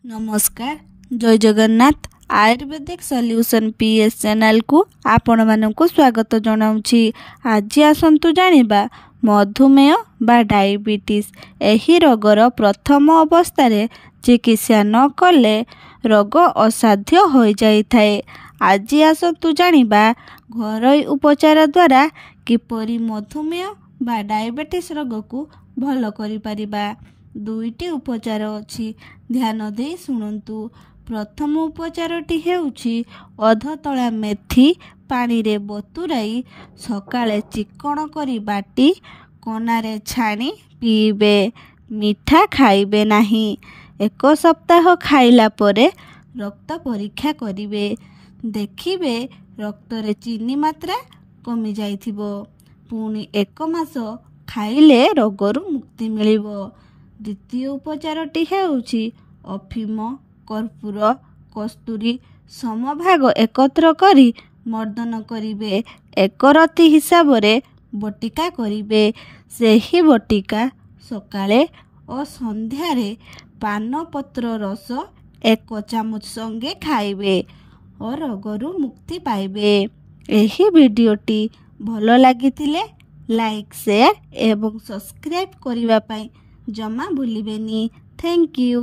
ନମସ୍କାର, ଜୟ ଜଗନ୍ନାଥ। ଆୟୁର୍ବେଦିକ solution PS ଚ୍ୟାନେଲକୁ ଆପଣମାନଙ୍କୁ ସ୍ୱାଗତ ଜଣାଉଛି। ଆଜି ଆସନ୍ତୁ ଜାଣିବା ମଧୁମେହ ବା ଡାଇବେଟିସ୍। ଏହି ରୋଗର ପ୍ରଥମ ଅବସ୍ଥାରେ ଚିକିତ୍ସା ନ କଲେ ରୋଗ ଅସାଧ୍ୟ ହୋଇଯାଇଥାଏ। ଆଜି ଆସନ୍ତୁ ଜାଣିବା ଘରୋଇ ଉପଚାର ଦ୍ୱାରା କିପରି ମଧୁମେହ ବା ଡାଇବେଟିସ୍ ରୋଗକୁ ଭଲ କରିପାରିବା। ଦୁଇଟି ଉପଚାର ଅଛି, ଧ୍ୟାନ ଦେଇ ଶୁଣନ୍ତୁ। ପ୍ରଥମ ଉପଚାରଟି ହେଉଛି ଅଧତଳା ମେଥି ପାଣିରେ ବତୁରାଇ ସକାଳେ ଚିକ୍କଣ କରି ବାଟି କନାରେ ଛାଣି ପିଇବେ। ମିଠା ଖାଇବେ ନାହିଁ। ଏକ ସପ୍ତାହ ଖାଇଲା ପରେ ରକ୍ତ ପରୀକ୍ଷା କରିବେ, ଦେଖିବେ ରକ୍ତରେ ଚିନି ମାତ୍ରା କମିଯାଇଥିବ। ପୁଣି ଏକ ମାସ ଖାଇଲେ ରୋଗରୁ ମୁକ୍ତି ମିଳିବ। ଦ୍ୱିତୀୟ ଉପଚାରଟି ହେଉଛି ଅଫିମ, କର୍ପୂର, କସ୍ତୁରୀ ସମଭାଗ ଏକତ୍ର କରି ମର୍ଦନ କରିବେ। ଏକ ରତି ହିସାବରେ ବଟିକା କରିବେ। ସେହି ବଟିକା ସକାଳେ ଓ ସନ୍ଧ୍ୟାରେ ପାନପତ୍ର ରସ ଏକ ଚାମଚ ସଙ୍ଗେ ଖାଇବେ ଓ ରୋଗରୁ ମୁକ୍ତି ପାଇବେ। ଏହି ଭିଡ଼ିଓଟି ଭଲ ଲାଗିଥିଲେ ଲାଇକ୍, ସେୟାର ଏବଂ ସବସ୍କ୍ରାଇବ୍ କରିବା ପାଇଁ ଜମା ଭୁଲିବେନି। Thank you.